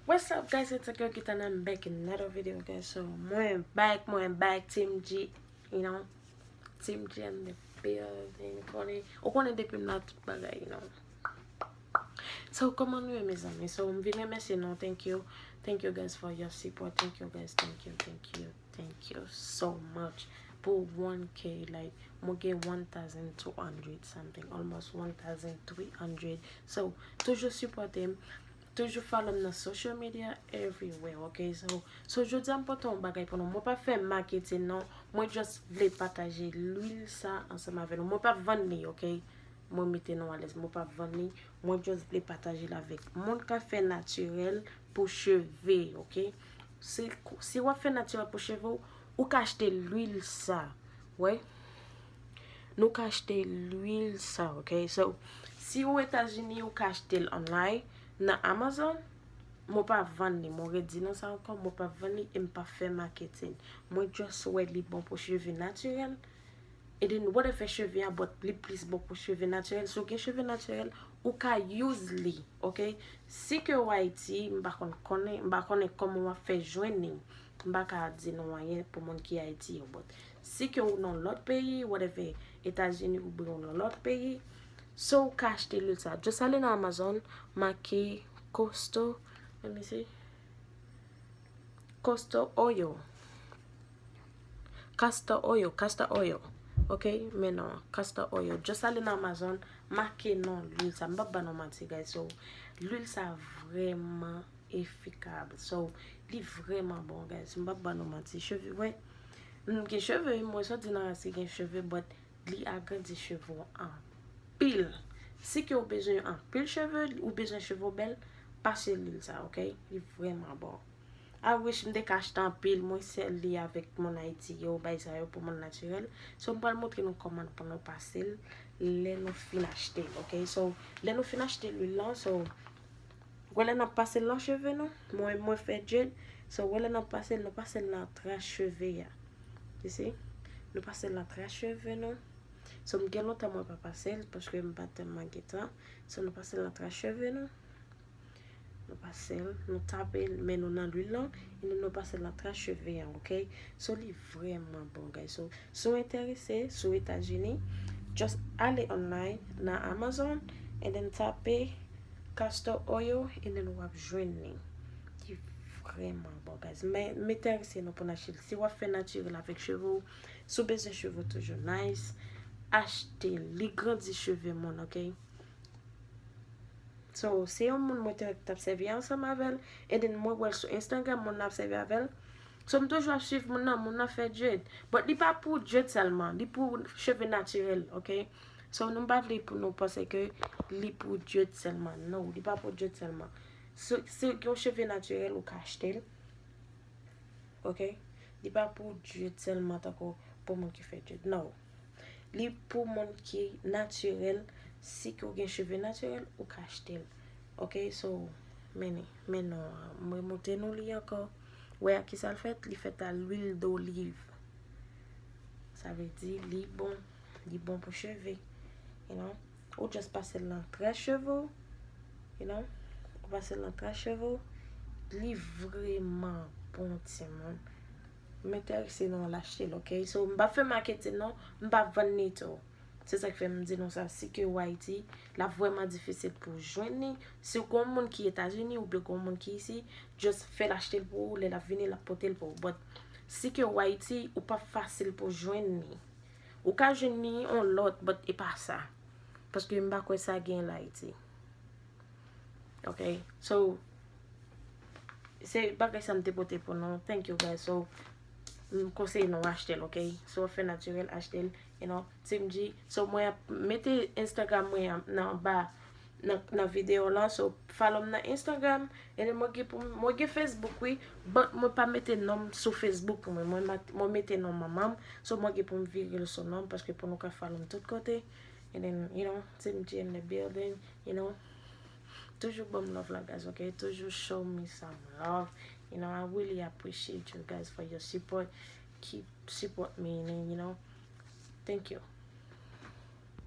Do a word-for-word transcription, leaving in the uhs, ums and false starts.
What's up, guys? It's your girl Kitana. I'm back in another video, guys. So, mwen back, mwen back, Team G, you know. Team G in the building. Konnen, ou konnen depi m la tout bagay, you know. So, kòman nou ye, mezanmi? So, m vin remèsye nou. Thank you. Thank you, guys, for your support. Thank you, guys. Thank you, thank you, thank you so much. Pou one K, like, mwen gen one thousand two hundred something, almost one thousand three hundred. So, toujou sipòte m. Toujou follow m nan social media everywhere, ok? So, so jodi a m pote yon bagay pou nou. Mwen pa fè marketing, non. Mwen just vle pataje lwil sa ansanm avè nou. Mwen pa vann li, ok? Mwen mete nou alèz. Mwen pa vann li. Mwen just vle pataje l avèk moun k ap fè natirèl pou cheve, ok? Si, si w ap fè natirèl pou cheve w, ou ka achte lwil sa. Wè? Nou ka achte lwil sa, ok? So, si ou Etazini, ou ka achte l online, nan Amazon. Mwen pa vann li, mwen redi nou sa ankò, mwen pa vann li e m pa fè marketing. Mwen just wè li bon pou cheve natirèl. E then, whatever cheve a, but li plis bon pou cheve natirèl. Si w gen cheve natirèl, ou ka use li, ok? Si ke w Ayiti, m pa konn konnen, m pa konnen kòman w ap fè jwenn li. M pa ka di nou anyen pou moun ki Ayiti yo, but si ke ou nan lòt peyi, whatever, Etazini oubyen ou nan lòt peyi, so ou ka achte lwil sa. Just ale nan Amazon, make Costo, let me see. Costo oil. Castor oil, castor oil. Ok, men non, castor oil. Just ale nan Amazon, make non lwil sa. M p ap ba nou manti, guys. So, lwil sa vrèman efikab. So, li vrèman bon, guys. M p ap ba nou manti. Cheve, wè. M gen cheve, wi, mwen soti nan rasi gen cheve, but li agrandi cheve w anpil. Si ke ou bezwen anpil cheve, ou bezwen cheve w bèl, pase lwil sa, ok? Li vrèman bon. I wish m te ka achte anpil, mwen sèl li avèk moun Ayiti yo, bay sa yo pou moun natirèl. So, m pral montre nou kòman pou nou pase l lè nou fin achte l, ok? So, lè nou fin achte lwil lan, so, wè lè n ap pase l nan cheve nou, mwen, mwen fè dread, so, wè lè n ap pase l, nou pase l nan tras cheve a. You see? Nou pase l nan tras cheve nou. So, m gen lontan mwen pa pase l, paske m pa tèlman gen tan. So, nou pase l nan tras cheve nou. Nou pase l, nou tape l, men nou nan lwil lan, e nou, nou pase l nan tras cheve an, ok? So, li vrèman bon, guys. So, si w enterese, si w Etazini, just ale online nan Amazon, and then tape castor oil, and then w ap jwenn li. Li vrèman bon, guys. Men, m enterese nou pou n achte l. Si w ap fè natirèl avèk cheve w, si w bezwen cheve w toujou nice, achte l. Li grandi cheve moun, ok? So, se yon moun mwen te wè ki t ap sèvi ansanm avè l. And then mwen wè l sou Instagram, moun nan ap sèvi avè l. So, m toujou ap swiv moun nan, moun nan fè dread. But li pa pou dread sèlman, li pou cheve natirèl, ok? So, nou pa vle pou nou panse ke li pou dread sèlman. Non, li pa pou dread sèlman. Se, se yon cheve natirèl ou ka achte l. Ok? Li pa pou dread sèlman tankou pou moun ki fè dread. Non. Li pou moun ki natirèl. Si ke w gen cheve natirèl, ou ka achte l. Ok? So, men, men non, mwen montre nou li ankò. Wè a ki sa l fèt? Li fèt a lwil doliv. Sa vle di li bon, li bon pou cheve. You know? Ou just pase l nan tras cheve w. You know? Ou pase l nan tras cheve w. Li vrèman bon, timoun. M enterese nou al achte l, ok? So, m pa fè marketing non, m pa vann li tou. Se sa k fè m di nou sa, si ke w Ayiti, l ap vrèman difisil pou w jwenn li. Si w gon moun ki Etazini oubyen gon moun ki isi, just fè l achte l pou ou, lè l ap vini, l ap pote l pou ou. But si ke w Ayiti, ou p ap fasil pou w jwenn li. Ou ka jwenn li yon lòt, but e pa sa. Paske m pa kwè sa gen l Ayiti. Ok? So, se bagay sa m te pote pou nou. Thank you, guys. So, m konseye nou achte l, ok? Si w ap fè natirèl, achte l. You know, Team G. So, mwen ap mete Instagram mwen an nan anba, nan, nan videyo lan. So, follow m nan Instagram. E mwen gen pou m, mwen gen Facebook, wi. But mwen pa mete non m sou Facebook pou mwen. Mwen, mwen mete non manman m. So, mwen gen pou m vire l sou non m, paske pou nou ka follow m tout kote. And then, you know, Team G in the building, you know. Toujou ban m love la, guys, ok? Toujou show me some love. You know, I really appreciate you guys for your support. Keep support me, you know. Thank you.